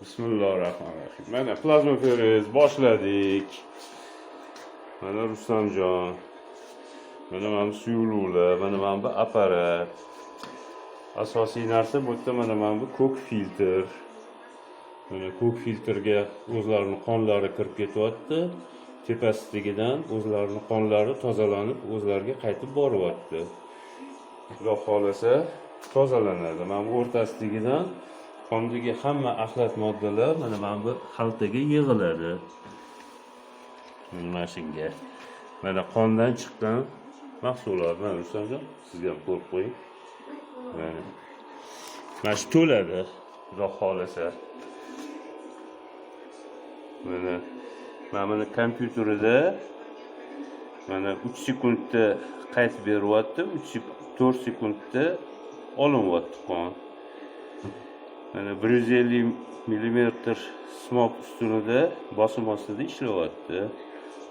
Bismillahirrahmanirrahim. Mana plazmaferez boshladik. Mana Rustamjon. Mana bu suyuqliklar, mana bu apparat. Asosiy narsa bu yerda mana bu ko'k filtr. Mana ko'k filtrga o'zlarini qonlari kirib ketyapti. Tepasidagidan o'zlarini qonlari tozalanib, o'zlariga qaytib boryapti. Xudo xohlasa tozalanadi. Mana bu o'rtasidagidan qondagi hamma axlat moddalar mana bu xaltaga yig'iladi. Mana shunga. Mana qondan chiqqan mahsulot. Mana Rustamjon, sizga ham ko'rib qo'ying. Mana. Mana shu to'ladi, Xudo xohlasa. Mana buni kompyuterida mana 3 sekundda qaytib beryapti, 3 4 sekundda olinyapti qon. Mana 150 millimetr simob ustunida bosim ostida ishlayapti.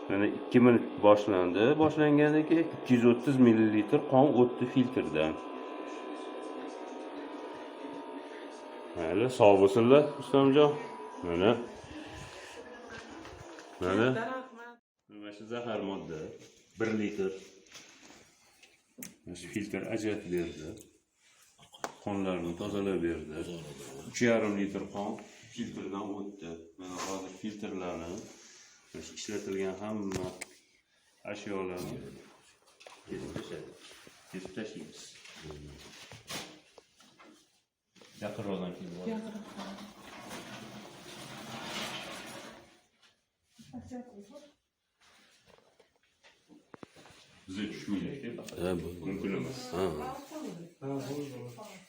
Mana 2 minut boshlandi. Boshlangandan keyin 230 millilitr qon o'tdi filtrdan. Mayli, sog' bo'lsinlar, Rustamjon. Mana. Mana. Mana shu zahar modda 1 litr. Mana shu filtr ajratib berdi. Qonlarni tozalab berdi. 3,5 litr qon filtrdan o'tdi. Mana hozir filtrlarni, mana shu ishlatilgan hamma ashyolarni kesib tashladik. Kesib tashlaymiz. Yaqinroqdan kelib ol. Biza tushmaylik-da. Ha, bu. Mumkin emas. Ha. Ha, bo'ldi.